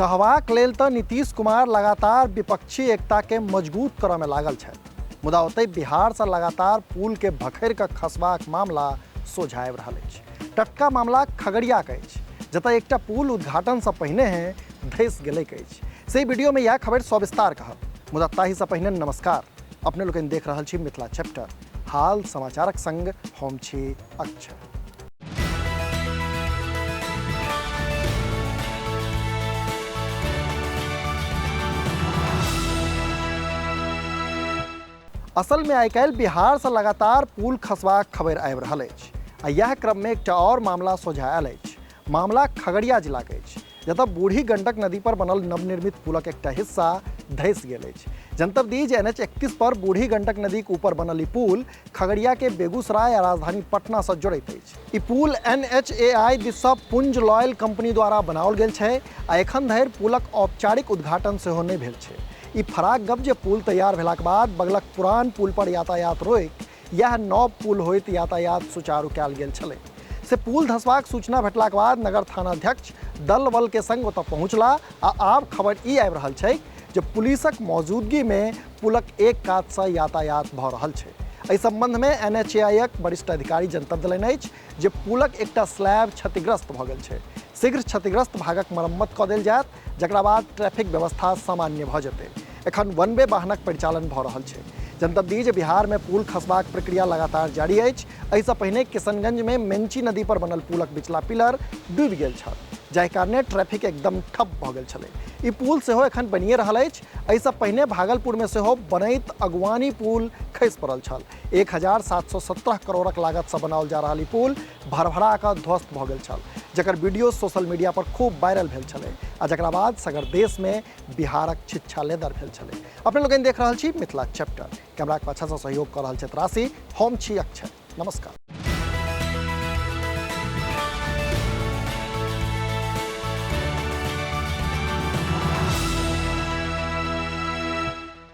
कहबाक लेल तऽ नीतीश कुमार लगातार विपक्षी एकताके मजबूत करऽमे लागल छथि, मुदा ओतहि बिहारसँ लगातार पुलके भखरि कऽ खसबाक मामला सोझा आबि रहल अछि। टटका मामला खगड़ियाक अछि, जतय एकटा पुल उद्घाटनसँ पहिने धसि गेलैक अछि। से वीडियोमे इएह खबरि सविस्तार कहब, मुदा ताहिसँ पहिने नमस्कार। अपने लोकनि देख रहल छी मिथिला चैप्टर हाल समाचारक संग हम छी अक्षय। असल में आइ काल्हि बिहार से लगातार पुल खसबाक खबरि आबि रहल अछि आ इएह क्रम में एकटा और मामला सोझा आयल अछि। मामला खगड़िया जिलाक अछि, जतय बूढ़ी गंडक नदी पर बनल नवनिर्मित पुलक एकटा हिस्सा धसि गेल अछि। जनतब दी जे एनएच 31 पर बूढ़ी गंडक नदीक ऊपर बनल ई पुल खगड़िया के बेगूसराय आ राजधानी पटना से जोड़ैत अछि। ई पुल एनएचएआई दिस सँ पुंज लॉयल कंपनी द्वारा बनाओल गेल छै आ एखन धरि पुलक औपचारिक उद्घाटन सेहो नहि भेल छै। ई फराक गप जे पुल तैयार भेलाक बाद बगलक पुरान पुल पर यातायात रोकि इएह नव पुल होइत यातायात सुचारू कयल गेल छलै। से पुल धसबाक सूचना भेटलाक बाद नगर थानाध्यक्ष दल बल के संग ओतऽ पहुँचला आ आब खबर ई आबि रहल छै जे पुलिसक मौजूदगी में पुलक एक कात सँ यातायात भऽ रहल छै। एहि संबंध में एनएचएआईक वरिष्ठ अधिकारी जनतब देलनि अछि जे पुलक एकटा स्लैब क्षतिग्रस्त भऽ गेल छै। शीघ्र क्षतिग्रस्त भागक मरम्मत कऽ देल जायत, जकरा बाद ट्रैफिक व्यवस्था सामान्य भऽ जेतै। एखन वन वे वाहनक परिचालन भऽ रहल छै। जनतब दी जे बिहार में पुल खसबाक प्रक्रिया लगातार जारी अछि। एहिसँ पहिने किशनगंज में मेंची नदी पर बनल पुलक बिचला पिलर डूबि गेल छल, जाहि कारणे ट्रैफिक एकदम ठप भऽ गेल छलै। ई पुल सेहो एखन बनिए रहल अछि। एहिसँ पहिने भागलपुर में सेहो बनैत अगुवानी पुल खसि पड़ल छल। 1717 करोड़क लागतसँ बनाओल जा रहल ई पुल भरभरा कऽ ध्वस्त भऽ गेल छल, जकर वीडियो सोशल मीडिया पर खूब वायरल भेल छलै आ जकरा बाद सगर देशमे बिहारक छिच्छा लेदर भेल छलै। अपने लोकनि देख रहल छी मिथिला चैप्टर। कैमराक पाछासँ सहयोग कऽ रहल छथि राशि, हम छी अक्षय। नमस्कार।